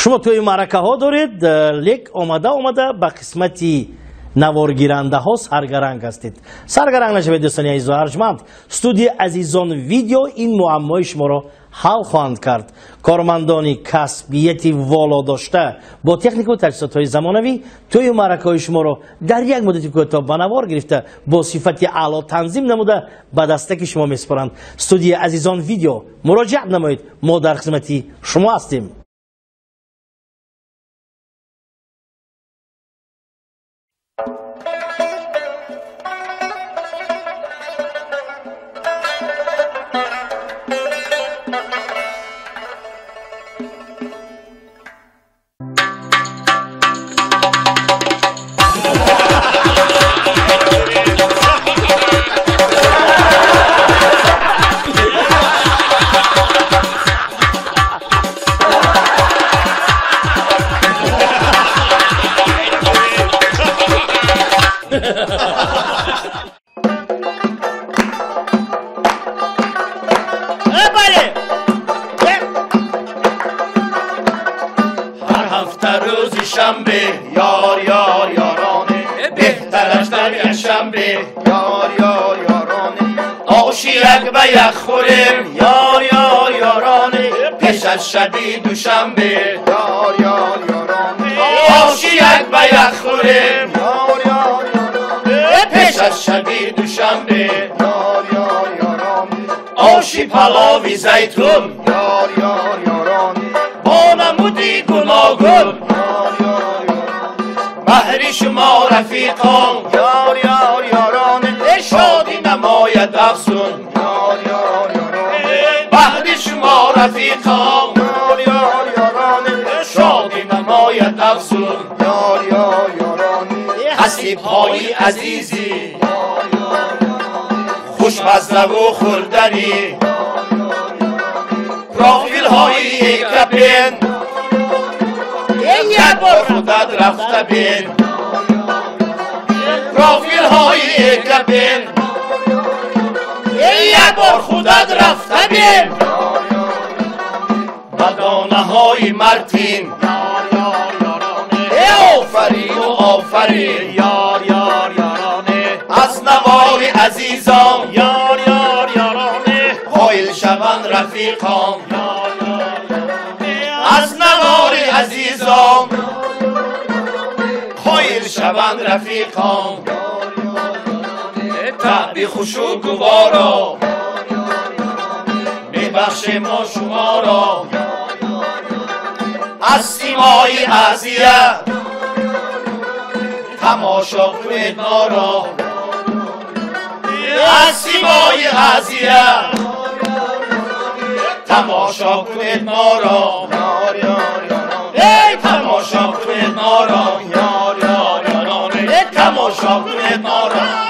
Шумо тӯи маъракаҳо доред, лек омада омада ба қисмати наворгирандаҳо саргаранг ҳастед. Саргаранг нашавед, дӯстони азизу арҷманд. Студияи Азизон Видео ин муаммои шуморо ҳал хоҳанд кард. Кормандони касбияти воло дошта бо технику таҷҳизотҳои замонавӣ тӯю маъракаҳои шуморо дар як муддати кӯтоҳ ба навор гирифта, бо сифати аъло танзим намуда ба дастаки шумо месупоранд. Студияи Азизон Видео муроҷиат намоед, мо дар хизмати шумо ҳастем. شبی دوشنبه یار یار یارانه، آشی یک به یک خوریم یار یار یارانه، پیش از شبی دوشنبه یار یار یارانه، آشی پلاوی زیتون یار یار یارانه، با نمودی گوناگون یار یار یارانه، بهری شما رفیقان یار یار یارانه، شادی نماید افزون یار یار یارانه، بهری شما رفیقان یار یار یارانه، حسیب های عزیزی خوشمزه و خوردنی، پروفیل های کپین یک بار خودت رفته بین، پروفیل های کپین یک بار خودت رفته بین، بدانه های مرتین آفرین و آفرین یار یار یارانه، از نوار عزیزان یار یار یارانه، قایل شوند رفیقان یار یار یارانه، از نوار عزیزان قایل شوند رفیقان، طعم خوش و گوارا میبخشیم ما شما را، از سیمای عزیه تماشا کنید ما را، از سیمای عزیه تماشا کنید ما را، ای تماشا کنید ما را، یار یار یارانه، تماشا کنید ما را.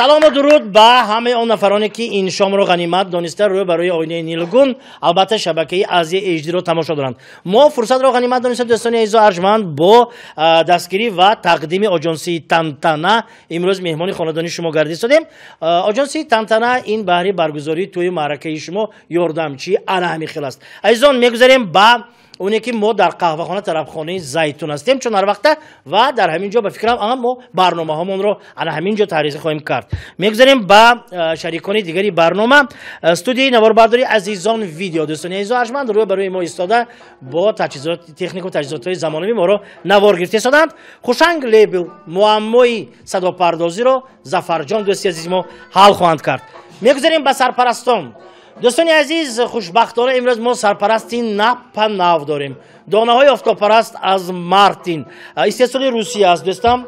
Салому дуруд ба ҳамаи он нафароне, ки ин шомро ғанимат дониста рӯ барои оинаи нилгун, албатта шабакаи Азия HD-ро тамошо доранд. Мо фурсатро ғанимат дониста, дӯстони азизу арҷманд, бо дастгирӣ ва тақдими оҷонсии Тантана имрӯз меҳмони хонадони шумо гардистодем. Оҷонсии Тантана ин баҳри баргузории тӯи маъракаи шумо ёрдамчии ана ҳамин хел аст. Азизон, мегузарем ба оне ки мо дар қаҳвахона тарабхонаи Зайтун ҳастем, чун ҳар вақта ва дар ҳамин ҷо ба фикрам ама мо барномаҳомонро ана ҳамин ҷо таҳрир хоҳем кард. Мегузарем ба шарикони дигари барнома, студияи наворбардории Азизон Видео. Дӯстони азизу арҷманд, рӯ барои мо истода бо таҷҳизот, технику таҷҳизотҳои замонавӣ моро навор гирифта истоданд. Хушанг лейбл муаммои садопардозиро Зафарҷон дӯсти азизи мо ҳал хоҳанд кард. Мегузарем ба сарпарастон. Дӯстони азиз, хушбахтона имрӯз мо сарпарасти напа нав дорем. Донаҳои офтобпараст аз Мартин, истеҳсоли Русия аст, дӯстам,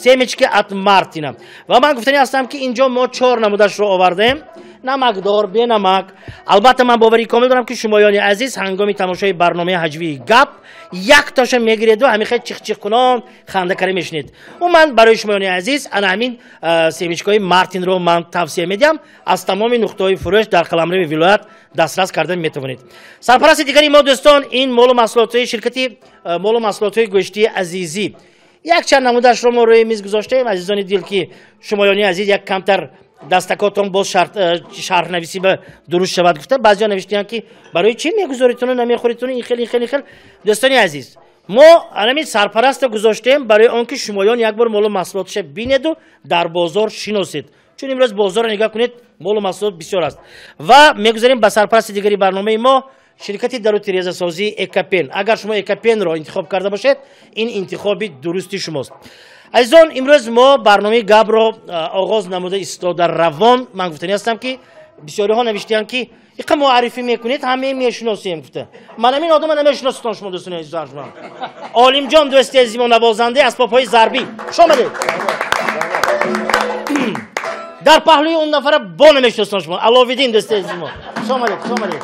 семечки от Мартина. Ва ман гуфтани ҳастам, ки инҷо мо чор намудашро овардаем: намакдор, бенамак. Албатта ман боварии комил дорам, ки шумоёни азиз ҳангоми тамошои барномаи ҳаҷвии гап яктоша мегиреду ҳамин хел чихчихкунон ханда кара мешунед. Умуман барои шумоёни азиз ана ҳамин семечкаҳои Мартинро ман тавсия медиҳам. Аз тамоми нуқтаҳои фурӯш дар қаламрави вилоят дастрас карда метавонед. Сарпарасти дигари мо, дӯстон, ин молу маҳсулотҳои ширкати молу маҳсулотҳои гӯштии Азизӣ. Якчанд намудашро мо рӯи миз гузоштаем, азизони дил, ки шумоёни азиз як камтар Дастакотон боз шарҳнависӣ ба дуруст шавад гуфта. Баъзеҳо навиштаанд, ки барои чӣ мегузоритону намехӯритону ин хел, ин хел, ин хел. Дӯстони азиз, мо ҳамин сарпараста гузоштем барои он ки шумоён як бор молу маҳсулотша бинеду дар бозор шиносед. Чун имрӯз бозорро нигоҳ кунед, молу маҳсулот бисёр аст. Ва мегузарем ба сарпарасти дигари барномаи мо, ширкати дару тирезасозии Экапен. Агар шумо Экапенро интихоб карда бошед, ин интихоби дурусти шумост. Азизон, имрӯз мо барномаи гапро оғоз намуда истода равон. Ман гуфтанӣ ҳастам, ки бисёриҳо навиштаанд, ки иқа муаррифӣ мекунед, ҳамаи мешиносем гуфта. Ман ҳамин одамро намешиноситон шумо, дӯстони азиз. Олимҷон, дӯсти азизи мо, навозандаи асбобҳои зарбӣ. Хуш омадед. Дар паҳлӯи он нафара бо намешиноситон шумо. Аловиддин, дӯсти азизи мо. Хуш омадед, хуш омадед.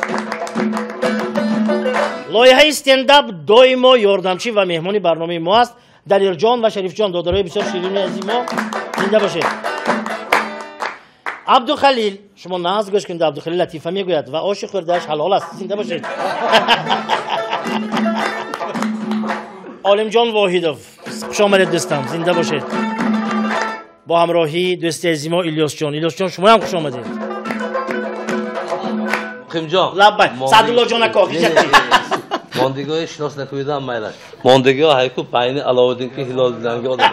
Лоиҳаи стендап доимо ёрдамчӣ ва меҳмони барномаи мо аст. Далерҷон ва Шарифҷон, додарои бисёр ширини азизи мо, зинда бошед. Абдухалил, шумо нағз гӯш кунед, Абдухалил латифа мегӯяд ва оши хӯрдааш ҳалол аст. Зинда бошед. Олимҷон Воҳидов, хуш омадед дӯстам, зинда бошед. Бо ҳамроҳии дӯсти азизи мо Илёсҷон. Илёсҷон, шумоям хуш омадед. Муқимҷон. Лаббай. Саъдуллоҷон ако, ҳиҷатчи. Мондигоҳи шинос накунидам майлаш. Мондигоҳ ҳайку байни Аловиддин ки Ҳилолиддинга одам.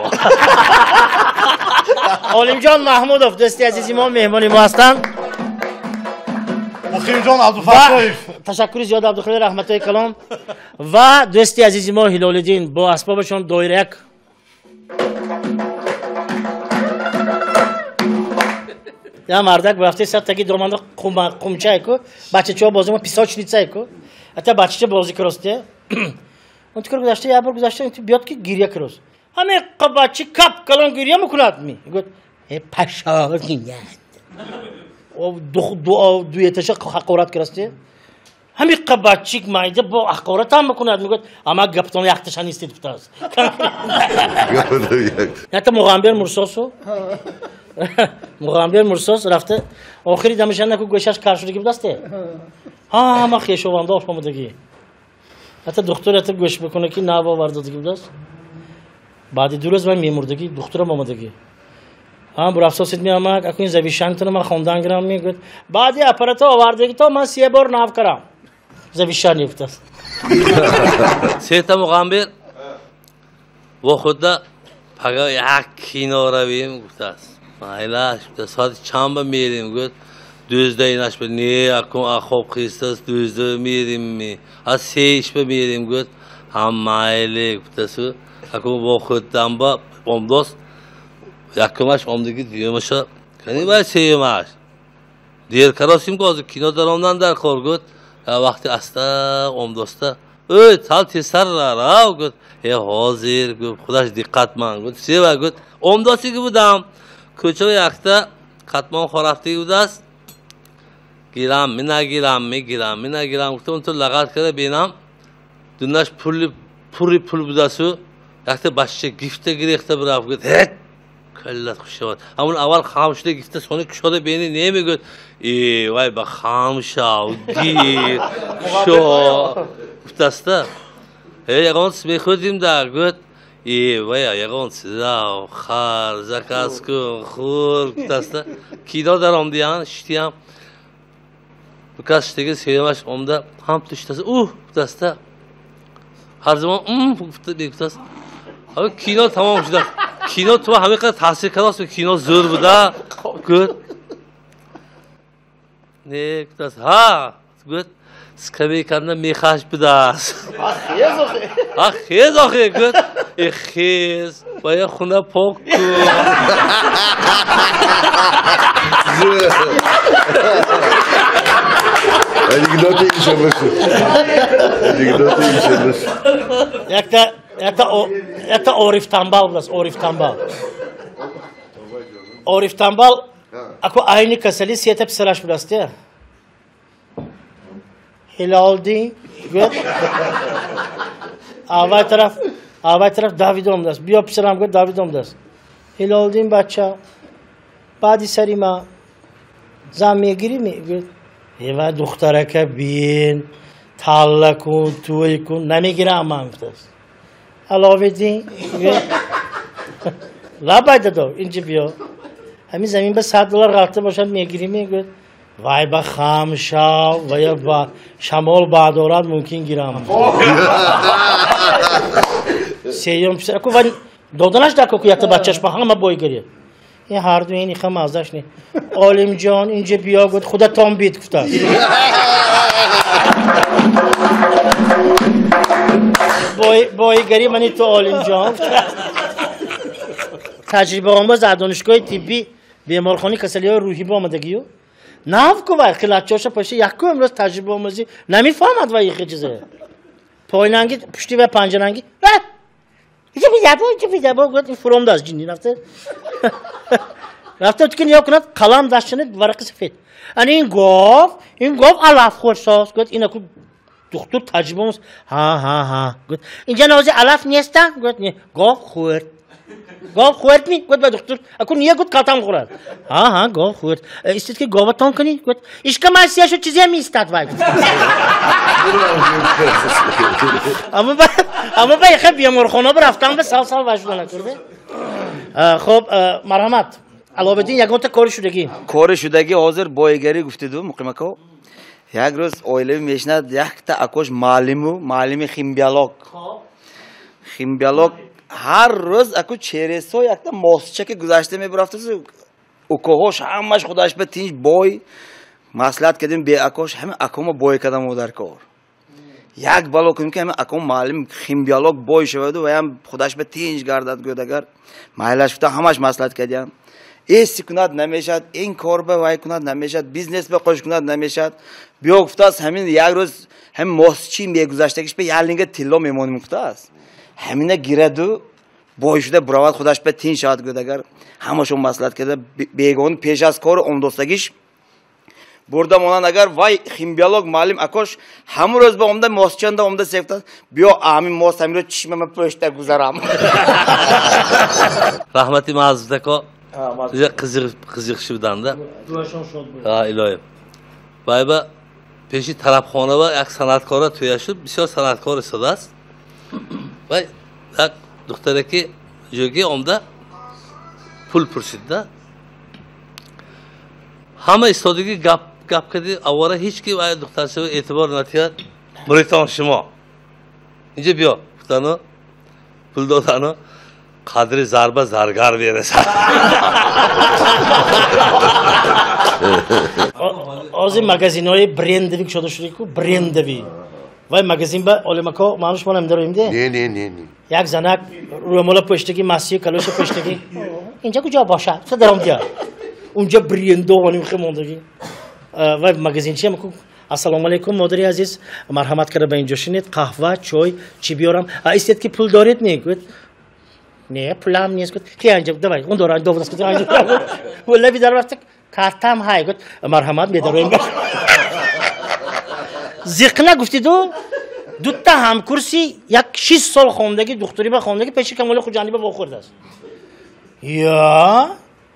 Олимҷон Маҳмудов, дӯсти азизи мо, меҳмони мо ҳастанд. Муқимҷон Абдуфаттоев. Ташаккури зиёд, Абдухалил, раҳматҳои калон. Ва дӯсти азизи мо Ҳилолиддин бо асбобашон доира як я мардак рафта сад таги доманда қумчайку, бачачаҳо бозӣ мо писочницайку. Ата бачача бозӣ кросте. Он тикор гузашта, як бор гузашта, биёд ки гиря крос. Ҳаме бачи кап калон гиря мекунад ми. Гуфт: "Э паша гиря." Дуеташа ҳақорат кросте. Ҳаме бачик майда бо ҳақорат ҳам мекунад. Мегӯяд: "Ама гаптон яхташа нестед гуфтааст." Ята Муғамбер Мурсосу. Муғамбер Мурсос рафта охири дамашан наку гӯшаш кар шудагӣ будасте. Ҳама хешованда омадагӣ. Ҳатто духтур ҳатто гӯш бикунад ки нав овардагӣ будааст. Баъди 2 рӯз ман мемурдагӣ, духтурам омадагӣ. Ҳам бурафсосид меомад, акун завишантона ман хондан гирам мегӯяд. Баъди аппарата овардагӣ то ман 3 бор нав карам. Завишан гуфтааст. Сета Муғамбер вохӯрда пага як кино равем гуфтааст. Майлаш, соати чанд ба мерем? Гуфт: 12 инаш ба не, акун ахоб хистааст, 12 мерем ми. Аз 3 ба мерем, гуфт. Ҳам майли гуфтасу. Акун вохӯрдам ба омдост. Якумаш омдиги, дуюмаша. Кани вай сеюмаш. Дер каросим ку ҳозир кино даромдан дар кор, гуфт. Вақти аста омдоста. Эй, сал тезтар рав, гуфт. Э, ҳозир, гуфт, худаш диққатманд, гуфт. Сева, гуфт. Омдосиги будам. Кӯча якта қатмон хорафтагӣ будааст. Гирам, минагирам, мегирам, минагирам. Гуфтам, ту лағат карда бинам. Дунаш пури пул будасу. Якта бача гифта гирехта бирафт. Гуфт: "Ҳет, каллат хуш шавад." Ҳамон аввал хам шуда гифта, сони кушода бини намегӯяд. Э, вай ба хам шав, гир, кушо. Гуфтаста. Э, ягон чиз мехӯрдим да, гуфт. Э, вай, ягон чиз, хар, заказ кун, хӯр, гуфтаста. Кино даромдиян, шитиям. Букас шитиги сеюмаш омда, ҳам туштаса, уҳ, гуфтаста. Ҳар замон, гуфта, мегуфтаст. Ҳама кино тамом шуда. Кино ту ҳама қадар таъсир кардааст, кино зӯр буда. Гуфт. Не, гуфтаст. Ҳа, гуфт. Скамейканда мехаш будааст. Ха, хез охе, гуфт. Э, хез, бояд хона пок кун. Анекдоты еще больше. Анекдоты еще больше. Якта Ориф Тамбал будааст, Ориф Тамбал. Ориф Тамбал, аку айни касали сета писараш будааст, я. Ҳилолдин, гуфт. Аввай тараф Давид омадааст. Биё писарам, гуфт, Давид омадааст. Ҳилолдин бача, баъди сари ма зан мегирӣ? Гуфт: "Эва духтарака бин, талла кун, тӯй кун, намегирам ман", гуфтааст. Аловиддин, гуфт. Лабай дадо, инҷа биё. Ҳамин замин ба $100 ғалта бошад, мегирӣ, мегӯяд. Вай ба хам шав, вая ба шамол баъдорад, мумкин гирам. Сеюм писар, ку вай доданаш дар ку якта бачаш ба ҳама бойгарӣ. Ин ҳарду ин иха маззаш не. Олимҷон, инҷа биё, гуфт, худатон бит, гуфтааст. Бойгарӣ мани ту Олимҷон. Таҷрибаомӯз аз донишгоҳи тиббӣ беморхонаи касалиҳои рӯҳӣ ба омадагию нав ку вай хилатчоша паша якум имрӯз таҷрибаомӯзӣ намефаҳмад вай ихе чизе. Пойнанги пушти ва панҷаранги гуфт, ин фуромдааст ҷинни рафта. Рафта ту ки ниё кунад, қалам дастшана варақи сафед. Ани ин гов алаф хӯрсоз. Гуфт, ина ку духтур таҷрибаомӯз. Ҳа, ҳа, ҳа. Гуфт, инҷа нози алаф неста? Гуфт, не. Гов хӯрд. Гов хӯрд ми? Гуфт ба духтур. Аку не гуфт, калтам хӯрад. Ҳа, ҳа, гов хӯрд. Истед ки говатон кунӣ? Гуфт, ишка ман сияшу чизе меистад вай. Аммо ба яхе беморхона рафтан ба сал-сал вашуда накурде. Хоб, марҳамат. Аловиддин, ягонта кори шудагӣ? Кори шудагӣ ҳозир бойгарӣ гуфтиду, Муқимако. Як рӯз оилавӣ мешинад, якта акош маълиму, маълими химбиолог. Химбиолог ҳар рӯз аку чересо якта мостчаки гузашта мебурафтасу укоҳош ҳамаш худаш ба тинҷ бой маслиҳат кардем бе акош, ҳама акома бой кардам дар кор. Як бало кунем ки ҳама аком маълим химбиолог бой шаваду ваям худаш ба тинҷ гардад, гӯяд агар майлаш гуфта ҳамаш маслиҳат кардям. Эси кунад намешад, ин кор ба вай кунад намешад, бизнес ба қош кунад намешад. Биё гуфтааст, ҳамин як рӯз ҳамин мостчи мегузаштагиш ба ялинга тилло мемонем гуфтааст. Ҳамина гираду бой шуда буравад худаш ба тинҷ шавад, гӯяд агар ҳамашон маслиҳат карда бегон пеш аз кор омдостагиш бурда монанд агар вай химбиолог маълим акош ҳамун рӯз ба омда мостчанда омда сефта биё ҳамин мост ҳамин рӯз чишмама пӯшта гузарам. Раҳмати Маздако қизиқ шуданда. Илоҳим. Вай ба пеши тарабхона ба як санъаткора туя шуд, бисёр санъаткор истодааст. Вай як духтараки ҷойги омда пул пурсидда. Ҳама истодагӣ гап гап карди, аввала ҳеҷ ки вай духтарчаро эътибор натиҳад. Муритон шумо инҷа биё гуфтану пул додану қадри зарба заргар мерасад. Ҳозир магазинҳои брендовӣ кушода шуда ку, брендовӣ. Вай магазин ба Олимако маънуш монам дароим де? Не, не, не, не. Як занак рӯмола пӯштагӣ, масию калоша пӯштагӣ. Инҷа куҷо бошад? Ча даром дия? Унҷа брендо оним хемондагӣ. Вай магазинчи ам ку, ассалому алайкум, модари азиз, марҳамат карда ба инҷо шинед, қаҳва, чой, чӣ биёрам? А истед ки пул доред не? Гуфт, не, пулам нест. Гуфт, ки анҷа, давай, он дора, довдас гуфт, анҷа. Лаби дар вақт картам ҳай, гуфт, марҳамат медароем. Зиқна гуфтиду, дутта ҳамкурси як 6 сол хондагӣ, духтури ба хондагӣ пеши Камоли Хуҷандӣ ба вохӯрдааст. Я,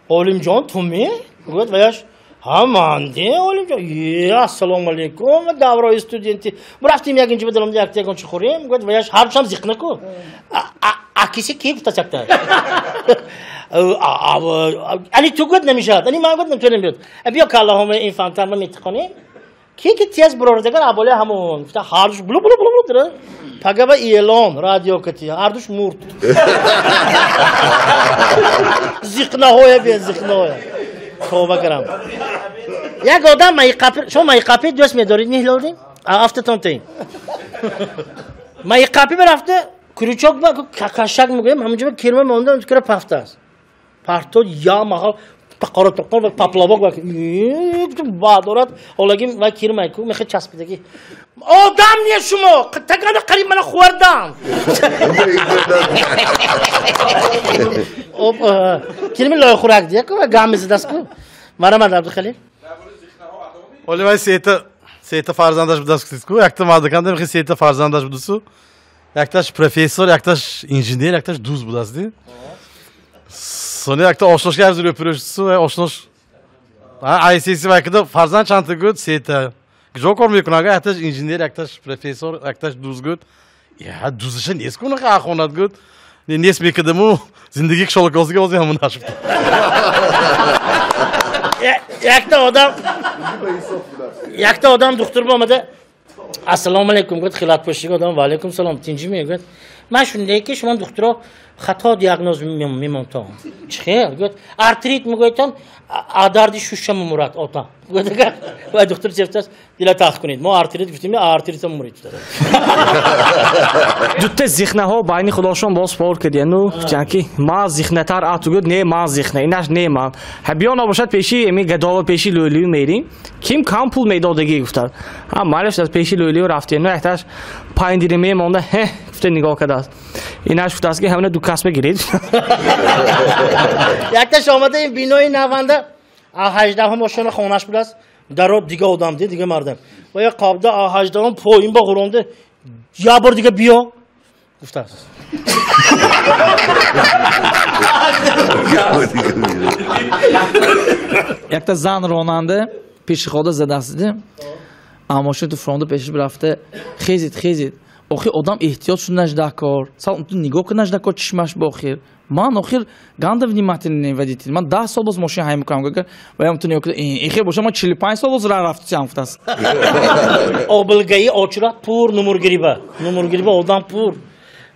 Олимҷон, ту ме? Гуфт, ваяш, ҳа, ман де, Олимҷон. Е, ассалому алайкум, даврои студентӣ. Рафтем як инҷа ба даромда як ягон чӣ хӯрем. Гуфт, ваяш, ҳарчам зиқна ку. Акиси ки гуфтааст якта? Ани ту гуфт намешавад, ани ман гуфт наметавонам. Биё каллаҳома ин фонтанба метиқонем. Ки ки тез бурордагар аболе ҳамон. Гуфта ҳардуш блу блу блу блу дира. Пагаба эълон радио кати, ҳардуш мурд. Зиқнаҳоя бе зиқнаҳоя. Тавба кардам. Як одам майқапи, шумо майқапи дӯст медоред, не Ҳилолиддин? Афтатон таин. Майқапи барафта крючок ба кашак мегӯям, ҳамонҷо ба кирма монда, он кира пафтааст. Парто я маҳал тақора тоқор ва поплавок ва баъдорад олагим ва кирмай ку мехе часпидаги. Одам не шумо, тагана қариб мана хӯрдам. Об кирми лойхӯрак дия ку ва гам мезадаст ку. Марҳамат Абдухалил. Оли вай сета фарзандаш будааст ку, якта мардаканда мехе сета фарзандаш будасу. Якташ профессор, якташ инженер, якташ дуз будааст. Сони якта ошношга ҳар зур өпүрөшсү, ошнош айсиси вайкида фарзанд чандта гуд, сета. Куҷо кор мекунад? Якташ инженер, якташ профессор, якташ дуз гуд. Я дузиша нест куна хонад гуд. Нест мекардаму зиндагӣ кишолакозига ози ҳамун нашуд. Якта одам духтур омада, ассалому алайкум гуфт, хилатпӯшига одам, ва алайкум салом, тинҷӣ мегӯяд. Ман шунидам ки шумо духтуро хато диагноз мемонтон. Чӣ хел? Гуфт, артрит мегӯятон, а дарди шуша мемурад отам. Гуфт, вай духтур чефтааст, дила тахт кунед. Мо артрит гуфтем, артритам мурид. Дутта зихнаҳо байни худошон боз спор кардияну гуфтиянд ки ман зихнатар ату гуфт, не ман зихна, инаш не ман. Ҳа биё набошад пеши эми гадова пеши лӯлию мерим, ким кам пул медодагӣ гуфтад. Ҳа малаш аз пеши лӯлию рафтияну якташ панҷ мемонда, ҳе гуфта нигоҳ кардааст. Инаш гуфтааст ки ҳамина ду кас бигиред. Якташ омада ин бинои наванда 18-ум ошона хонаш будааст. Даро дига одам ди, дига мардам. Ва я қабда 18-ум поин ба ғуронда, я бор дига биё гуфтааст. Якта зан ронанда пешихода задааст. Амошин ту фронда пешиш рафта, хезид, хезид. Охир одам эҳтиёт шуд наждакор. Сал ту нигоҳ кун наждакор чишмаш ба охир. Ман охир ганда внимательный водитель. Ман 10 сол боз мошин ҳай мекунам. Ваям ту нигоҳ кун. Эхе боша ман 45 сол боз рафтам гуфтааст. Облгаи очура пур нумургириба. Нумургириба одам пур.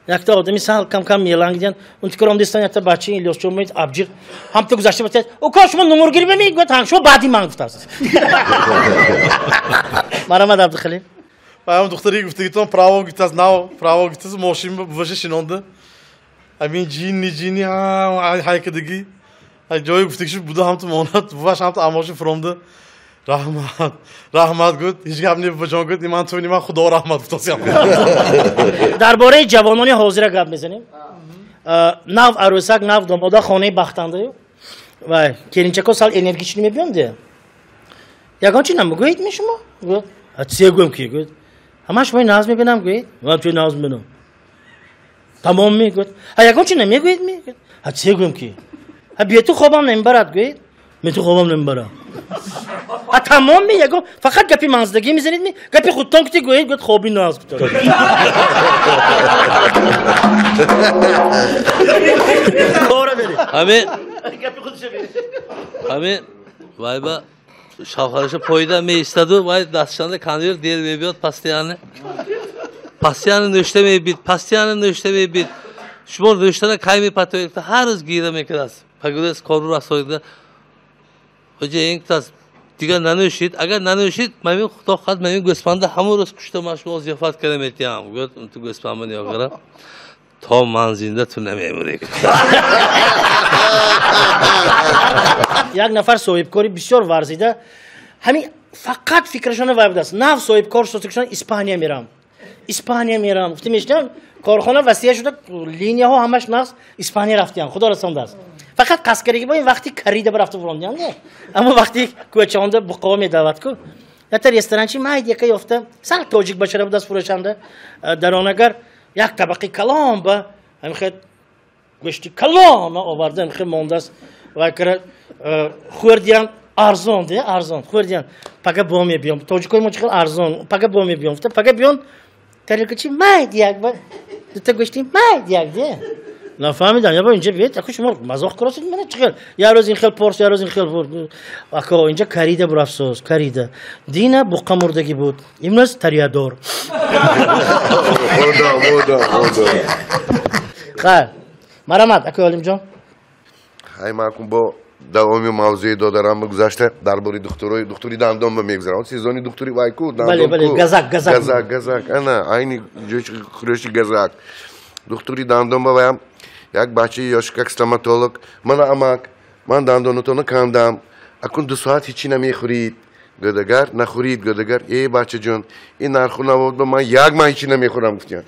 Якта одами сал кам-кам мелангидян. Он тикором дистан якта бачи Илёсчо меид абҷир. Ҳамта гузашта бача. Уко шумо нумургириба мегӯяд, ҳам шумо баъди ман гуфтааст. Марамад Абдухалил. Аям духтари гуфтагитон право гуфтааст, нав право гуфтааст, мошин буваша шинонда. Амин ҷинни ҷинни ҳайкадагӣ. Ҷое гуфтагиш буда ҳамту монад, буваш ҳамту амошин фуромда. Раҳмат, раҳмат гуфт, ҳеҷ гап не буваҷон гуфт, иман ту ниман худо раҳмат гуфтааст. Дар бораи ҷавонони ҳозира гап мезанем. Нав арӯсак, нав домода хонаи бахтандаю. Вай, келинчако сал энергични мебиёнд. Ягон чи намегӯед ми шумо? Гуфт, а чӣ гӯем ки? Гуфт, ҳама шумои наз мебинам, гӯед? Ман чӣ наз мебинам? Тамом ми? Гуфт, ҳа ягон чи намегӯед ми? Ҳа чӣ гӯем ки? Ҳа бе ту хобам намебарад, гӯед? Бе ту хобам намебарам. Ҳа тамом ми? Ягон фақат гапи манзидагӣ мезанед ми? Гапи худтон кути гӯед? Гуфт, хоби наз гуфт. Кора беред. Ҳамин вайба шавҳараша поида меистоду, вай дастшанда конвейер дер мебиёд постоянно. Постоянно нӯшта мебид, постоянно нӯшта мебид. Шумо нӯштана кай мепатоед? Ҳар рӯз гира мекардааст. Пагӯяст кору расоида. Хоҷа ин гуфтааст, дигар нанӯшид. Агар нанӯшид, ман худо хоҳад, ман гӯспанда ҳамон рӯз кушта ман шумо зиёфат карда метиҳам. Гӯяд, ту гӯспанда нигоҳ кара. То ман зинда ту намемурӣ. Як нафар соҳибкори бисёр варзида, ҳамин фақат фикрашона вай будааст. Нав соҳибкор сосикшон Испания мерам. Испания мерам. Гуфта мешинам, корхона васия шуда, линияҳо ҳамаш нақс Испания рафтиян. Худо расондааст. Фақат қасдкардагӣ бо ин вақти карида барафта бурондиян, не? Аммо вақти кӯчаонда буқова медавад ку. Якта ресторанчи майд яка ёфта, сал тоҷик бачара будааст фурӯшанда. Дар он агар як табақи калон ба ҳамин хел гӯшти калон оварда, ҳамин хел мондааст. Вай кара хӯрдиян арзон, де, арзон. Хӯрдиян. Пага бо мебиём. Тоҷикои мо чӣ хел арзон. Пага бо мебиём. Пага биён тарелкачи майд як ба дута гӯшти майд як, де. Нафаҳмидам, я бо инҷа биёед, аку шумо мазоқ куросед, мана чӣ хел. Я рӯз ин хел порс, я рӯз ин хел. Ако инҷа карида бурафсоз, карида. Дина буққа мурдагӣ буд. Имрӯз тариядор. Худо, худо, худо. Хайр. Марамат, аку Олимҷон. Ҳай ман кун бо давоми мавзӯи додарам гузашта дар бораи духтурои духтури дандон ба мегузарам. Сезони духтури вай ку дандон ку. Газак, газак. Газак, газак. Ана, айни хӯриши газак. Духтури дандон ба ваям як бачаи ёшкак стоматолог. Мана амак, ман дандонатонро кандам. Акун 2 соат ҳечи намехӯрид. Гӯдагар нахӯрид, гӯдагар. Э бачаҷон, ин нарху навод ба ман як ман ҳечи намехӯрам гуфтиян.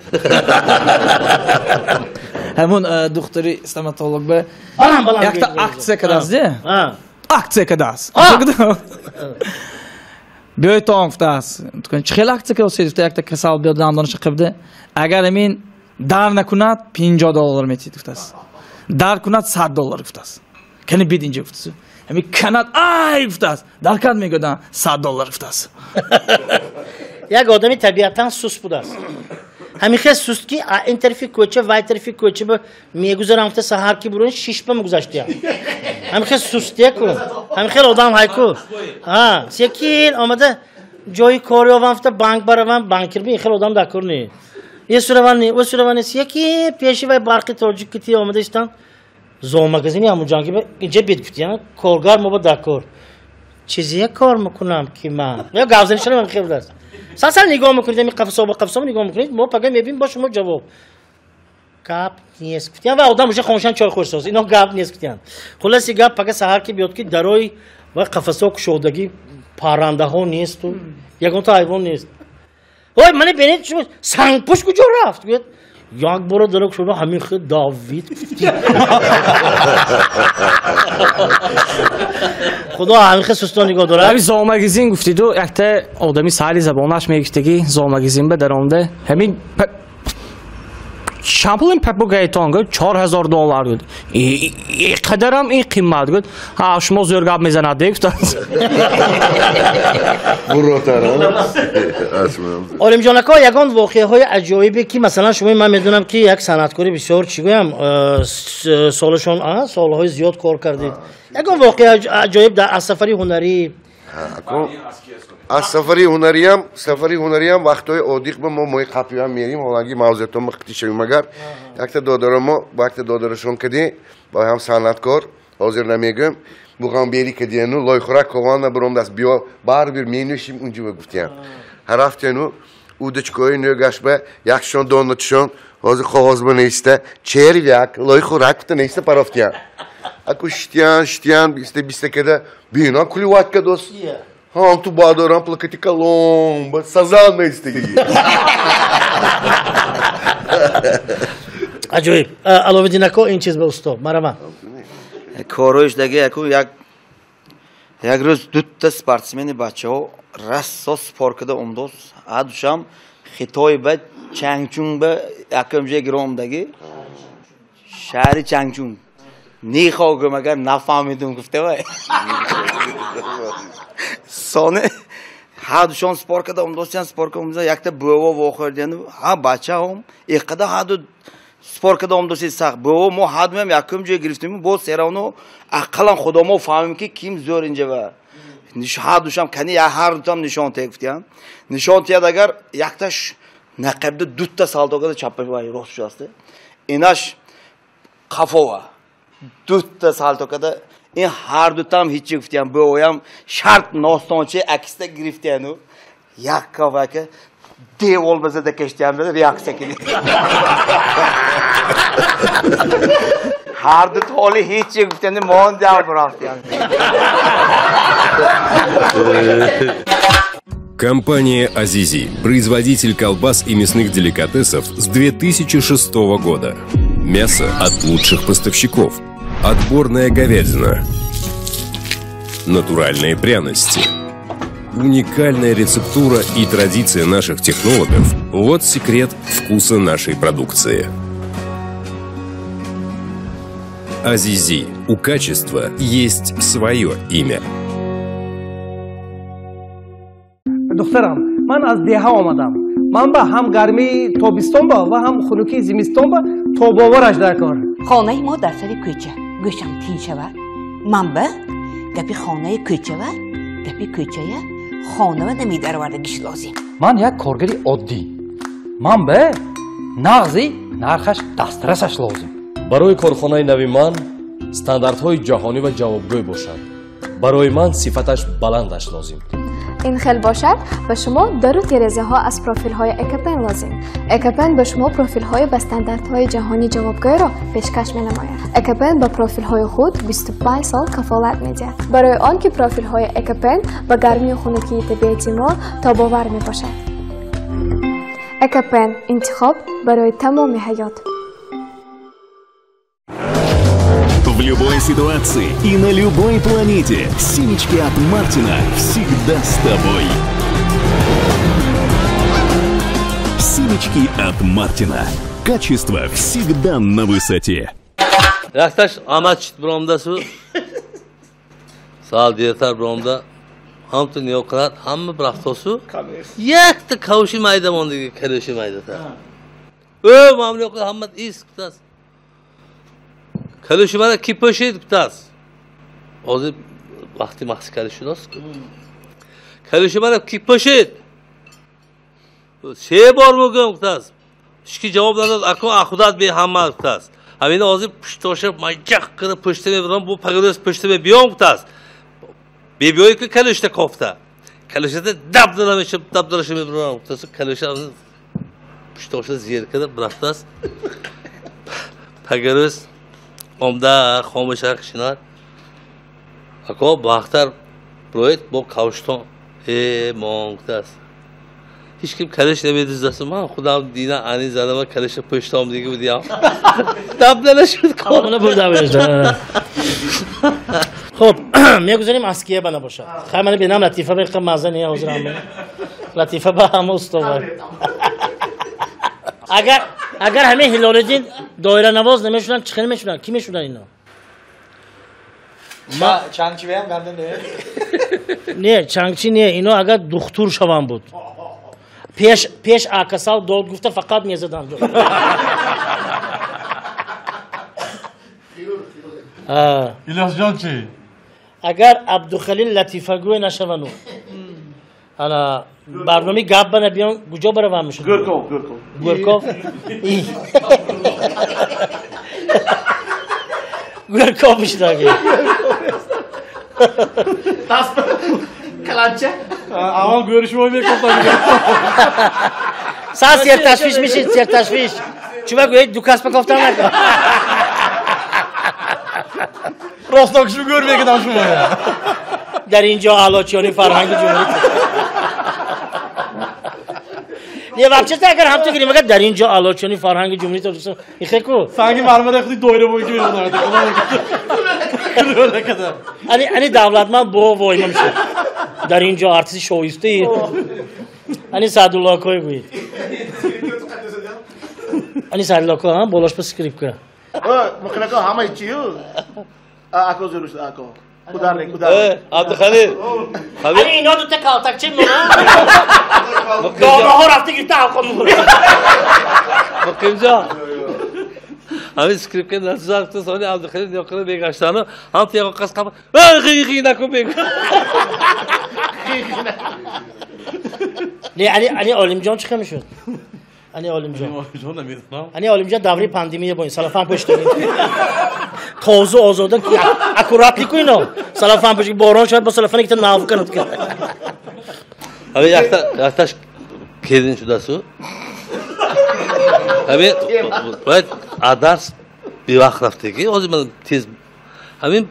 Ҳамун духтури стоматолог ба якта акция кардааст, де? Акция кардааст. Биёйтон гуфтааст. Чӣ хел акция кардааст? Гуфта якта касал биёд дандонаша қибда. Агар ҳамин дар накунад $50 метид гуфтааст. Дар кунад $100 гуфтааст. Кани бид инҷа гуфтааст. Ҳамин канад ай гуфтааст. Дар кад мегӯяд $100 гуфтааст. Як одами табиатан суст будааст. Ҳамин хел суст ки ин тарафи кӯча вай тарафи кӯча ба мегузарам, гуфта саҳар ки бурун шишба мегузаштиям. Ҳамин хел сустия ку. Ҳамин хел одам ҳайку. Ҳа, секин омада ҷои кор ёвам, гуфта банк баравам, банкир ин хел одам дар кор не. Е сураван не, о сураван не, секин пеши вай барқи тоҷик кити омада истан. Зоомагазини ҳамун ҷанги инҷа бед гуфтиям, коргар мо ба дар кор. Чизие кор мекунам ки ман. Я гавзани шунам хел будааст. Сал нигоҳ мекунед, ами қафасо ба қафасо нигоҳ мекунед, мо пага мебинем бо шумо ҷавоб. Гап нест гуфтиям ва одам уже хоншан чой хӯрсоз. Ино гап нест гуфтиям. Хулоси гап пага саҳар ки биёд ки дарои ва қафасо кушодагӣ паррандаҳо несту ягонта ҳайвон нест. Ой, мане бинед шумо сангпӯш куҷо рафт? Гӯяд як бора дара кушода ҳамин хел давид. Худо ҳамин хел сустон нигоҳ дорад. Ҳамин зоомагазин гуфтиду якта одами сари забонаш мегуфтаги зоомагазин ба даромада ҳамин чанд пул ин папугайтон гуфт $4000 гуфт. И қадарам ин қимат гуфт. Ҳа, шумо зӯр гап мезанад гуфт. Олимҷон ака, ягон воқеаҳои аҷоибе ки масалан шумо ман медонам ки як санъаткори бисёр чӣ гӯям солашон солҳои зиёд кор кардед. Ягон воқеа аҷоиб аз сафари ҳунарӣ? Аз сафари ҳунариям вақтҳои одиқ ба мо мои қапиам мерим, ҳоланги мавзеътон қити шавем агар. Якта додарамо ба якта додарашон кади, ба ҳам санъаткор, ҳозир намегӯям, буғам бери кадияну лойхӯрак кована баромдаст, биё барбир менӯшим унҷо гуфтиям. Ҳарафтияну удочкои нӯгашба якшон донатшон ҳозир қоғозба неста, червяк, лойхӯрак кута неста парофтиям. Аку шитян, шитян, биста када, бина клювать кадос. Ҳам ту баъдорам плакати калон, сазан наистаги. Аҷоиб. Аловиддин ако ин чиз ба усто, марама. Корӯш даги аку як рӯз дутта спортсмени бачаҳо рассо спор када омдос. Ҳадушам Хитой ба Чангчун ба якум ҷой гиро омдаги. Шаҳри Чангчун. Нихогум агар нафаҳмидум гуфта вай. Соне ҳадушон спор када омдосян, спор када омдоса якта бӯво вохӯрдияну ҳа бачаҳом иққада ҳаду спор када омдоси сахт бӯво мо ҳадумам якум ҷой гирифтем, боз серавно ақаллан худомо фаҳмем ки ким зӯр инҷа ва ҳадушам кани ҳар дутам нишон тия гуфтиян. Нишон тияд агар якташ нақабда дутта салто када чаппа вай рост шудаст. Инаш қафова дутта салто када ин ҳар дутам ҳичи гуфтиям, бӯоям шарт ностончи акиста гирифтияну як кавака девол ба зада кештиям, реаксия кини. Ҳар ду толи ҳичи гуфтияну мондиам бурафтиям. Компания «Азизи» – производитель колбас и мясных деликатесов с 2006 года. Мясо от лучших поставщиков. Отборная говядина, натуральные пряности, уникальная рецептура и традиция наших технологов – вот секрет вкуса нашей продукции. «Азизи» – у качества есть свое имя. Духтарам, ман аз деҳа омадам. Ман ба ҳам гармии тобистон ба ва ҳам хунукии зимистон ба тобовараш дар кор. Хонаи мо дар сари кӯча. Гӯшам тин шавад. Ман ба гапи хонаи кӯчава, гапи кӯчая хонава намедаровардагиш лозим. Ман як коргари оддӣ. Ман ба нағзи нархаш дастрасаш лозим. Барои корхонаи нави ман стандартҳои ҷаҳонӣ ва ҷавобгӯй бошанд. Барои ман сифаташ баландаш лозим. Ин хел бошад, ба шумо дару терезаҳо аз профилҳои Экопен лозим. Экопен ба шумо профилҳои ба стандартҳои ҷаҳонӣ ҷавобгӯйро пешкаш менамояд. Экопен ба профилҳои худ 25 сол кафолат медиҳад. Барои он ки профилҳои Экопен ба гармию хунукии табиати мо тобовар мебошад. Экопен – интихоб барои тамоми ҳаёт. В любой ситуации и на любой планете семечки от Мартина всегда с тобой. Семечки от Мартина. Качество всегда на высоте. Якташ амачит бромдасу. Сал директор бромда. Ҳам ту ниё кунад, ҳама брафтосу. Якта кавши майда мондиги, калоши майдата. Ө мамле ҳаммат ис гуфтааст. Калӯши мана ки пӯшид гуфтааст. Ҳозир вақти махсикарӣ шудааст. Калӯши мана ки пӯшид? Се бор мегӯям гуфтааст. Ҳеч ки ҷавоб надод, акун ахудат беҳамма гуфтааст. Ҳамина ҳозир пуштоша маҷақ кира пушта мебарам, бу пагирӯз пушта мебиём гуфтааст. Бебиёи ки калӯшта кофта. Калӯшата даб дара мешаб, даб дараша мебарам гуфтааст. Калӯша пуштоша зер кира рафтааст. Пагирӯз омда хомӯша шинад. Ако бахтар бироед бо кавштон. Э мон гуфтааст. Ҳеч ким калиш намедуздааст. Ман худам дина ани задама калиша пуштом дига будиям. Даб нашуд кор. Ана бурда бурда. Хуб, мегузарем аския ба набошад. Хай мана бинам латифа беқа маза не ҳозир ҳама. Латифа ба ҳама устова. Агар ҳамин Ҳилолиддин доиранавоз намешуданд, чӣ хел мешуданд? Кӣ мешуданд ино? Чангчи беям гардан не? Не, чангчи не, ино агар духтур шаванд буд. Пеш акасал дод гуфта фақат мезаданд. Илёсҷон чӣ? Агар Абдухалил латифагӯй нашавану ана барномаи гап ба набиён куҷо баравам мешуд? Гурков, Гурков. Гурков? Гурков мешуд аги. Каланча? Аввал гӯришмо мекофтам. Са серташвиш мешид, серташвиш. Чуба гӯед ду кас ба кофтан накун. Ростокшу гӯр мекунам шумо. Дар ин ҷо аълочиёни фарҳанги ҷумҳурӣ. Не, вообще-то агар ҳамчун гирем, агар дар ин ҷо аълочиёни фарҳанги ҷумҳурии Тоҷикистон ихе ку? Санги мармара худи доира бои ки мемонад. Ани давлатманд бо войма мешуд. Дар ин ҷо артисти шоистаи. Ани Саъдулло акой гӯед. Ани Саъдулло ако, ҳа, болош ба скрипка. Муқим ака, ҳамаи чию? Ако зӯр шуд, ако. Ударник, ударник. Абдухалил. Ани ино дута калтакчи мона. Донаҳо рафта гирифта алқо мехӯрад. Муқимҷон. Ҳамин скрипка насузахта сони Абдухалил ёқира мегаштану ҳам ту яқон қас қапа хи накун мегӯ. Не, ани Олимҷон чӣ хел мешуд? Ани Олимҷон. Олимҷон намедонам. Ани Олимҷон давраи пандемия бо ин салафан пӯшида. Тозу озода аккуратли ку ино. Салафан пӯши борон шояд бо салафане ки нав канад. Ҳамин якташ келин шудасу. Ҳамин бояд адарс бевақт рафтаги. Ҳозир ман тез ҳамин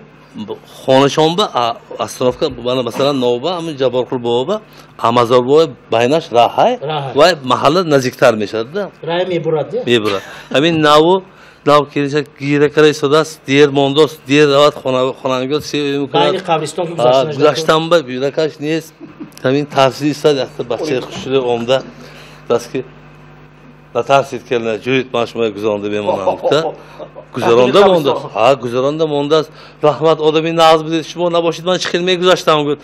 хонашонба остановка мана масалан Новба ҳамин Ҷабборқул бобоба Амазор бобо байнаш раҳай ва маҳалла наздиктар мешавад да. Раҳ мебурад. Мебурад. Ҳамин наву нав келинчак гира кара истодааст, дер мондост, дер равад хонангиҳо се Байни қабристон ки гузаштан. Гузаштанба юракаш нест. Ҳамин тарсид истад, якта бачаи хушрӯ омда даст ки натарсид келина, ҷӯед ман шумоя гузаронда мемонам гуфта. Гузаронда мондааст. Ҳа, гузаронда мондааст. Раҳмат, одами нағз будед, шумо набошед ман чӣ хел мегузаштам гуфт.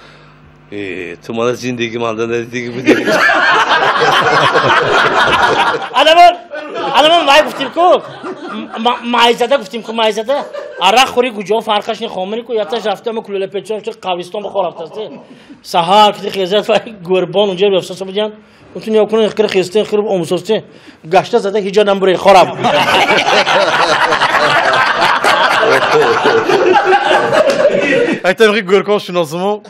Э, ту мана зиндагӣ манда надидагӣ будӣ. Анамон вай гуфтим ку, майзада гуфтим ку, майзада. Арақ хӯри куҷо фарқаш не хомини ку, якташ рафта ама кулӯла печон шуд қабристон ба хор рафтааст. Саҳар кити хезат вай гӯрбон унҷа бифсоса будиян. Унту ниё кунун хир хесте хир омусосте. Гашта зада ҳиҷо намбуре хорам. Якта мехи гӯрков шиносимо.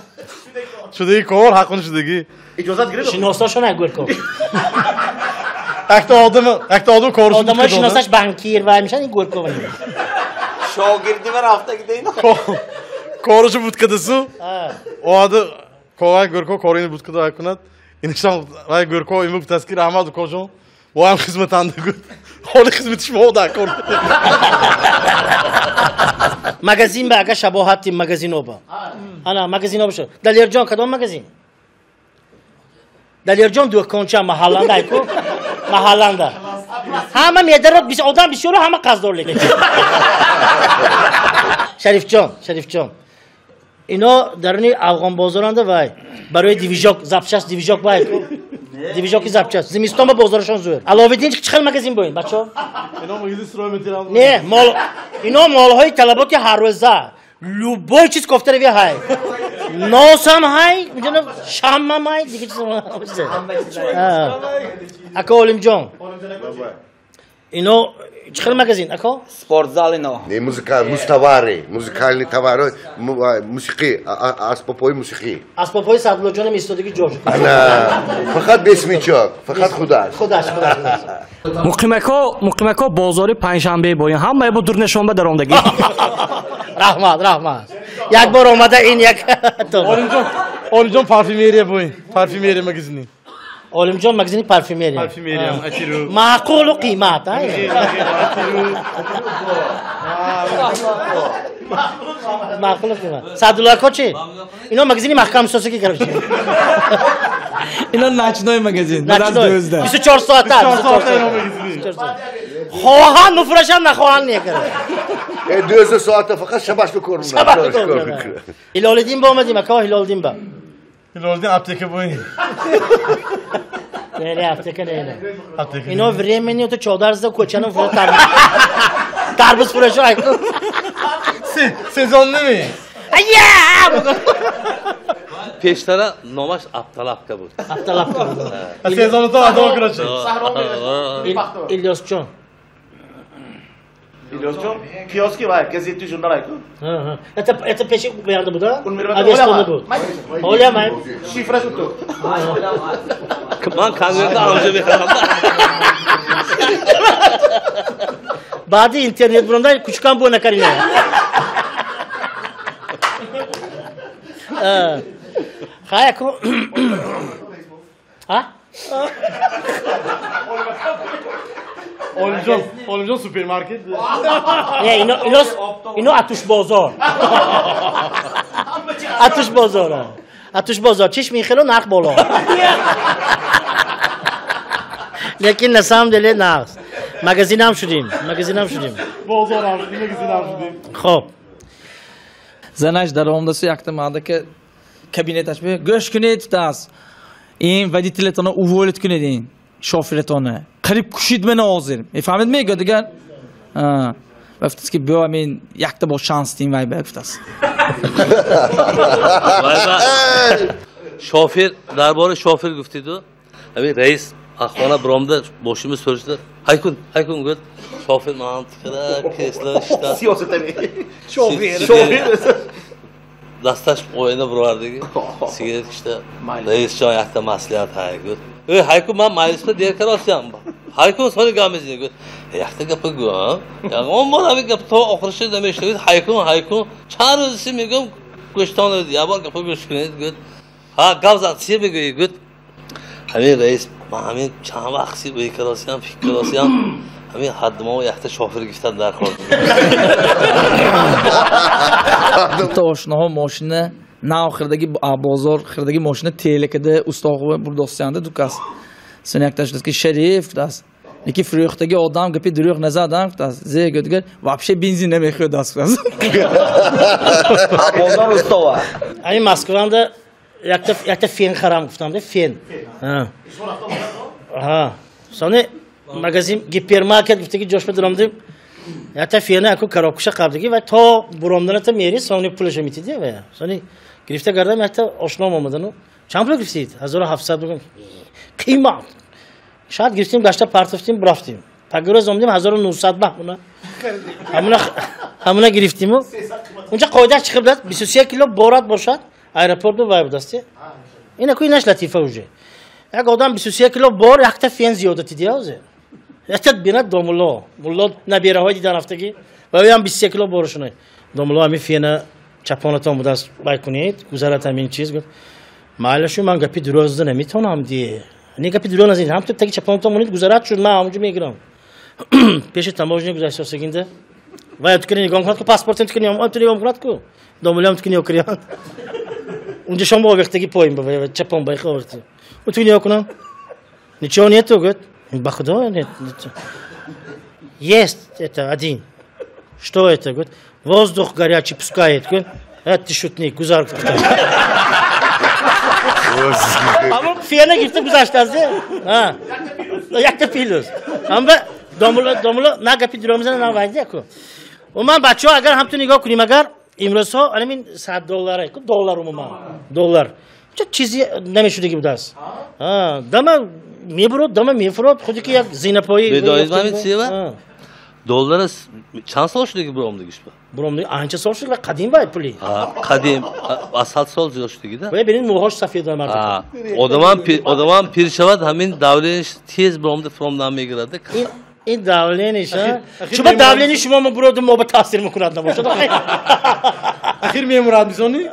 Шудагӣ кор ҳаққун шудагӣ. Иҷозат гирифт? Шиносошон гӯрков. Якта одам коруши Одамои шиносаш банкир вай мешан ин гӯрков. Шогирди ва рафтагӣ дейна. Коруши буд кадасу. Оада ковай гӯрков корини буд када вай кунад. Инишам вай гӯрков иму гуфтааст ки раҳмат укоҷон. Воям хизматанда гуфт. Ҳоли хизмати шумо дар кор. Магазин ба агар шабоҳати магазиноба. Ана магазиноба шуд. Далерҷон кадом магазин? Далерҷон дӯконча маҳалланда айку. Маҳалланда. Ҳама медарод одам бисёру ҳама қарздор лекин. Шарифҷон, Шарифҷон. Ино даруни Афғонбозоранда вай барои движок, запчасть движок вай ку. Движоки запчасть. Зимистон ба бозорашон зӯр. Аловиддин чӣ хел магазин боин, бачаҳо? Ино магазин стройматериал. Не, мол ино молҳои талаботи ҳаррӯза. Любой чиз кофтарави ҳай. Носам ҳай, шаммам ҳай, дига чиз. Ака Олимҷон. Ино чӣ хел магазин, ако? Спортзал ино. Не, музыка, музтовары, музыкальные товары, мусиқӣ, асбобҳои мусиқӣ. Асбобҳои Саъдуллоҷоном истодаги ҷош. Ана, фақат бесмичок, фақат худаш. Худаш, худаш. Муқимако, муқимако бозори панҷшанбе боин. Ҳамаи бу дурнешонба даромдаги. Раҳмат, раҳмат. Як бор омада ин як. Олимҷон, Олимҷон парфюмерия боин. Парфюмерия магазини. Олимҷон магазини парфюмерия. Парфюмерия, атиру. Маъқулу қимат, ай. Маъқулу қимат. Саъдулло ако чӣ? Ино магазини маҳкамсозӣ короче. Ино ночной магазин. Ночной. 24 соата. Хоҳанд мефурӯшанд, нахоҳанд не, короче. 12 соата фақат шабаш кор мекунад. Ҳилолиддин ба омадим, ако Ҳилолиддин ба. Ҳилолиддин аптека боин. Не, не, аптека не, не. Ино времени то чодар зада кӯчаном фурӯш тарбуз фурӯшо айку. Сезон неми? Ая! Пештара номаш Апталапка буд. Апталапка буд. Сезону то адо короче. Илёсҷон. Илёсҷон, киоски вай, газети журнал айку. Это пеши буянда буд, а? Авестонда буд. Оля май. Шифра шуд ту. Ман конверта анҷо мехарам. Баъди интернет буронда кучукам бо накарина. Хай аку. А? Олимҷон, Олимҷон супермаркет. Не, ино ино ино атушбозор. Атушбозор. Атушбозор. Чиш мехело нарх боло. Лекин на самом деле нарх. Магазинам шудим, магазинам шудим. Бозорам шудим, магазинам шудим. Хоб. Занаш даромадасу якта мардака кабинеташ бе гӯш кунед гуфтааст. Ин водителетона уволить кунед ин шоферетона. Қариб кушид мена ҳозир. Мефаҳмед мегӯ дигар? Гуфтааст ки биё ҳамин якта бо шанс дим вай ба гуфтааст. Шофер дар бораи шофер гуфтиду ҳамин раис хона биромда бошимиз so'rashdi. Haykun, haykun гуфт. Шофер мантиқра кресло шишта. Сиёсатами. Шофер, шофер. Дасташ оина бировардиги. Сигарет кишта. Раисҷон якта маслиҳат ҳай гуфт. Эй, ҳайкун ман маҷлисда дер каросям. Ҳайкун сони гап мезани гуфт. Якта гапа гӯ. Ягон бор ҳамин гап то охирша намешунавид. Ҳайкун, ҳайкун. Чанд рӯзи мегӯям гӯштон як бор гапа гӯш кунед гуфт. Ҳа, гап зад, чи мегӯӣ гуфт. Ҳамин раис ман ҳамин чанд вақт си ӯй каросиям, фикр каросиям, ҳамин ҳаддимово якта шофер гирифтан дар кор. Дута ошноҳо мошина нав хирдаги бозор хирдаги мошина телекада устоғ бурдосиянда ду кас. Сен якташ гуфт ки Шариф гуфтааст. Яки фурӯхтаги одам гапи дурӯғ назадам гуфтааст. Зе гуфт дигар вообще бензин намехӯрдааст гуфтааст. Бозор устова. Ҳамин Москванда якта фен харам гуфтам, да фен. Ҳа. Сони магазин гипермаркет гуфтаги ҷош медаромдим. Якта фена аку коробкаша қабдиги ва то буромданата мери сони пулаша метиди ва. Сони гирифта гардам якта ошном омадану. Чанд пул гирифтид? 1700 гуфтам. Қимат. Шояд гирифтим гашта партофтим бурафтим. Пагирӯз омадим 1900 ба ҳамуна. Ҳамуна гирифтиму. Унҷа қоидааш чӣ будааст? 23 кило борат бошад. Аэропорт вай будааст. Ина ку инаш латифа уже. Як одам 23 кило бор якта фен зиёдати диазе. Якта бинад домулло. Мулло набираҳои дидан рафтагӣ. Ва ӯям 23 кило боршуна. Домулло ҳамин фена чапонатон будааст вай кунед, гузарат ҳамин чиз гуфт. Майла шу ман гапи дурӯғ зада наметавонам ди. Не гапи дурӯғ назанед, ҳам таги чапонатон монед гузарат шуд, ман ҳамонҷо мегирам. Пеши таможня гузаштасагинда. Вай тукини нигоҳ кунад ку паспортен тукини нигоҳ кунад ку. Домулло ҳам тукини нигоҳ кунад. Унҷа шом овехтаги поим ба чапон байха овехтаги. Он ту нигоҳ кунам. Ничего нету, говорит. Ба худо нет. Есть это один. Что это? Говорит, воздух горячий пускает. Говорит, это ты шутник, гузар. Фена гирифта гузаштааст. Якта плюс. Амба домулло домулло на гапи дурӯғ мезанад, на вайде ку. Умуман бачаҳо, агар ҳамту нигоҳ кунем, агар имрӯзҳо анамин 100 доллар, ку доллар, умуман доллар ча чизи намешудаги будааст. Дама мебурод, дама мефурод, худи ки як зинапои. Медонед ман чива? Доллар чанд сол шудаги буромдагиш ба? Буромдаги анча сол шуд ва қадим бай пули. Қадим, аз 100 сол зиёд шудаги да. Ва бинед мӯҳош сафед мардум. Одамам пир шавад, ҳамин давление ш тез буромда фуромдан мегирад. Ин давление ш, чуба давление шумо мо буродум, мо ба таъсир мекунад набошад. Ахир мемурад мизони?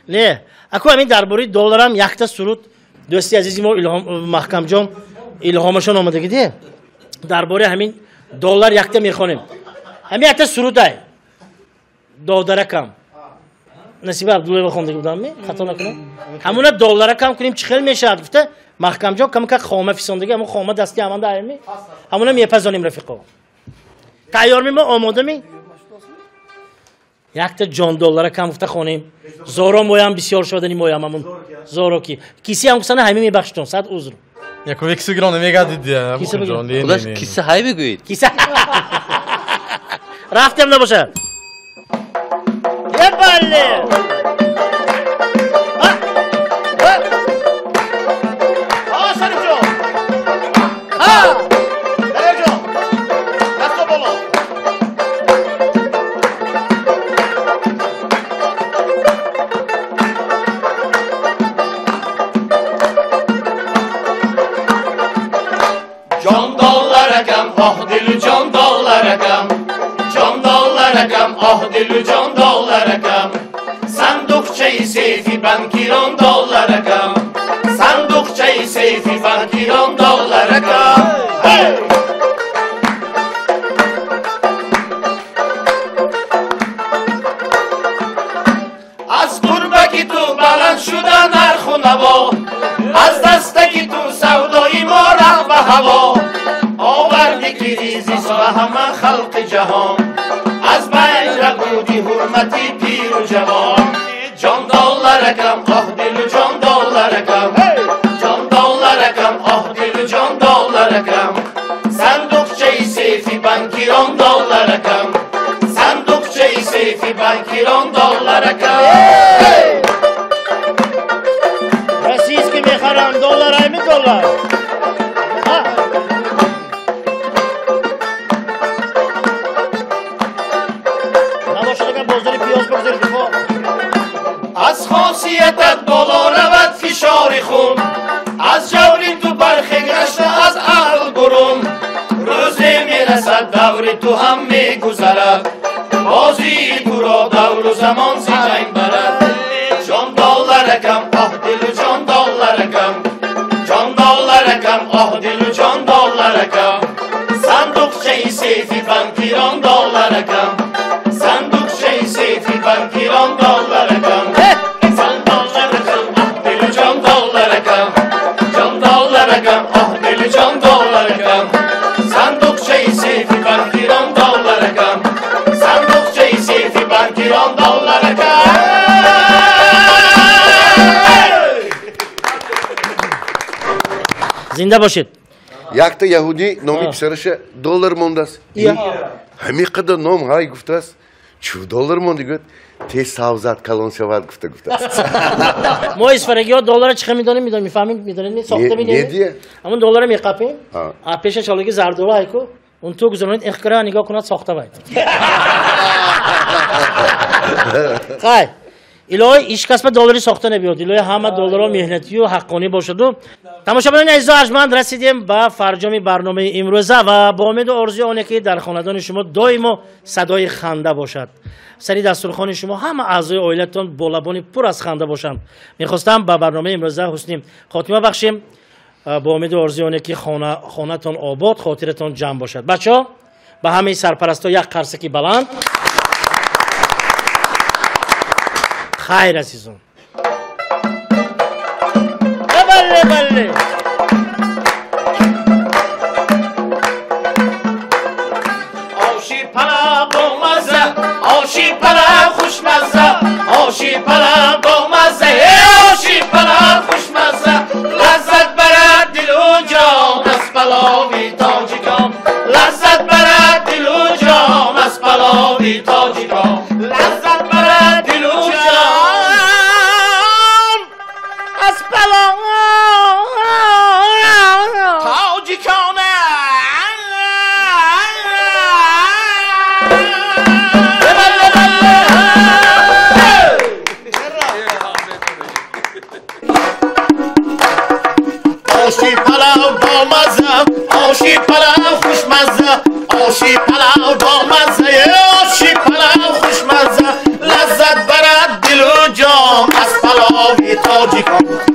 Не. Аку ҳамин дар бораи долларам якта суруд дӯсти азизи мо Илҳом Маҳкамҷон илҳомашон омадаги де. Дар бораи ҳамин доллар якта мехонем. Ҳамин якта сурудай. Додаракам. Насиба Абдуллоева хондаги будамми? Хато накунам. Ҳамуна долларакам кунем чӣ хел мешавад гуфта Маҳкамҷон камка хома фисондаги, ҳамун хома дасти ҳаманда аями. Ҳамуна мепазонем рафиқо. Тайёрми мо, омодами? Якта ҷон долларакам гуфта хонем. Зоро моям бисёр шудани моям ҳамун. Зоро ки. Киси ҳам гуфтана ҳамин мебахшитон, сад узр. Яко киси гирон намегардид. Худаш киса ҳай бигӯед. Киса. Рафтем набошад. Ебале! Oh dilu jon dollarакам, сандуқчаи сейфи банкирон долларакам, сандуқчаи сейфи банкирон долларакам. Аз қурбаки ту баланд шуда нарху наво, аз дастаки ту савдои мо рафт ба ҳаво. Оварди кризис ба ҳама халқи ҷаҳон, аз байн рабуди ҳурмати пиру ҷавон. Ҷон долларакам, оҳ дилу ҷон долларакам, ҷон долларакам, оҳ дилу ҷон долларакам, сандуқчаи сейфи банкирон долларакам, сандуқчаи сейфи банкирон долларакам. Российский мехарам, доллар айми доллар. Аз хосиятат боло равад фишори хун, аз ҷаври ту бархе гашта аз аҳл бурун. Рӯзе мерасад даври ту ҳам мегузарад, бозии туро давру замон зиҷанг барад. Ҷон долларакам, оҳ дилу ҷон долларакам, ҷон долларакам, оҳ дилу ҷон долларакам, сандуқчаи сейфи банкирон долларакам, сандуқчаи сейфи банкирон долларакам. Зинда бошед. Якта яҳудӣ номи писараша доллар мондааст. Ҳамин қадар ном ҳай гуфтааст. Чу доллар монди гӯяд, тез савзад калон шавад гуфта гуфтааст. Мо исфарагиҳо доллара чӣ хел медонем, медонем, мефаҳмем, медонем, сохта медонем. Ҳамон доллара меқапем, а пеша чалоги зардола ҳайку, он ту гузаронед, ихкара нигоҳ кунад, сохта вай. Хай. Илоҳи ҳеҷ кас ба доллари сохта набиёд. Илоҳи ҳама долларҳо меҳнатию ҳаққонӣ бошаду. Тамошобинони азизу арҷманд, расидем ба фарҷоми барномаи имрӯза ва бо умеду орзуи оне ки дар хонадони шумо доимо садои ханда бошад. Сари дастурхони шумо ҳама аъзои оилатон бо лабони пур аз ханда бошанд. Мехостам ба барномаи имрӯза ҳусни хотима бахшем бо умеду орзуи оне ки хонатон обод, хотиратон ҷамъ бошад. Бачаҳо, ба ҳамаи сарпарастҳо як қарсаки баланд. Хайр азизон. Бале бале. Оши палав бо мазза, оши палав хушмазза, оши палав бо мазза, оши палав хушмазза, лаззат. Оши палав бомазза, оши палав хушмазза, оши палав бомазза, оши палав хушмазза. Лаззат барад дилу ҷон аз палови тоҷикон.